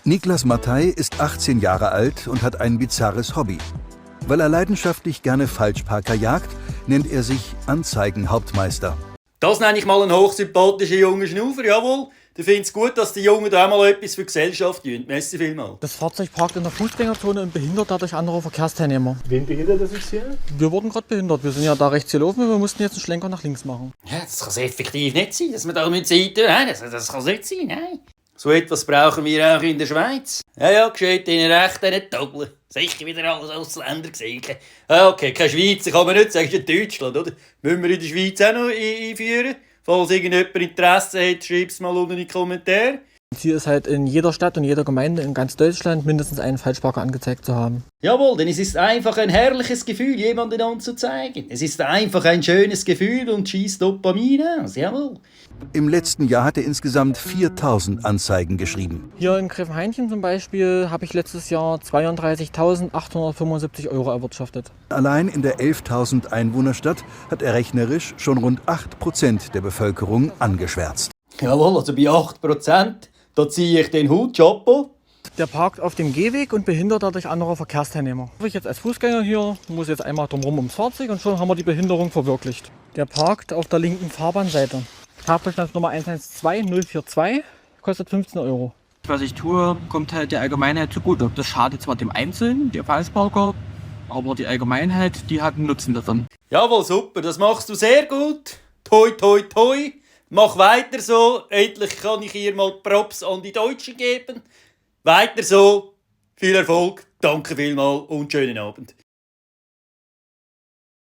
Niklas Mattei ist 18 Jahre alt und hat ein bizarres Hobby. Weil er leidenschaftlich gerne Falschparker jagt, nennt er sich Anzeigenhauptmeister. Das nenne ich mal einen hochsympathischen jungen Schnaufer, jawohl. Ich finde es gut, dass die Jungen da auch mal etwas für die Gesellschaft tun. Merci vielmals. Das Fahrzeug parkt in der Fußgängerzone und behindert dadurch andere Verkehrsteilnehmer. Wen behindert das jetzt hier? Wir wurden gerade behindert. Wir sind ja da rechts gelaufen und wir mussten jetzt einen Schlenker nach links machen. Ja, das kann es effektiv nicht sein, dass wir da mit Seite haben. Das kann es nicht sein, nein. So etwas brauchen wir auch in der Schweiz. Ja, geschieht Ihnen recht, nicht doppeln. Sicher wieder alles Ausländer gesehen. Okay, kein Schweizer kann man nicht sagen, ist Deutschland, oder? Müssen wir in der Schweiz auch noch einführen? Falls irgendjemand Interesse hat, schreibt es mal unten in die Kommentare. Ziel ist halt in jeder Stadt und jeder Gemeinde in ganz Deutschland mindestens einen Falschparker angezeigt zu haben. Jawohl, denn es ist einfach ein herrliches Gefühl, jemanden anzuzeigen. Es ist einfach ein schönes Gefühl und schießt Dopamin aus, jawohl. Im letzten Jahr hat er insgesamt 4000 Anzeigen geschrieben. Hier in Gräfenhainchen zum Beispiel habe ich letztes Jahr 32.875 € erwirtschaftet. Allein in der 11.000 Einwohnerstadt hat er rechnerisch schon rund 8% der Bevölkerung angeschwärzt. Jawohl, also bei 8%, da ziehe ich den Hut, Chapeau. Der parkt auf dem Gehweg und behindert dadurch andere Verkehrsteilnehmer. Ich jetzt als Fußgänger hier, muss jetzt einmal drumherum ums Fahrzeug und schon haben wir die Behinderung verwirklicht. Der parkt auf der linken Fahrbahnseite. Fahrzeugstandsnummer 112042, kostet 15 €. Was ich tue, kommt halt der Allgemeinheit zugute. Das schadet zwar dem Einzelnen, der Falschparker, aber die Allgemeinheit, die hat einen Nutzen davon. Jawohl, super, das machst du sehr gut. Toi, toi, toi. Mach weiter so. Endlich kann ich hier mal Props an die Deutschen geben. Weiter so. Viel Erfolg. Danke vielmals und schönen Abend.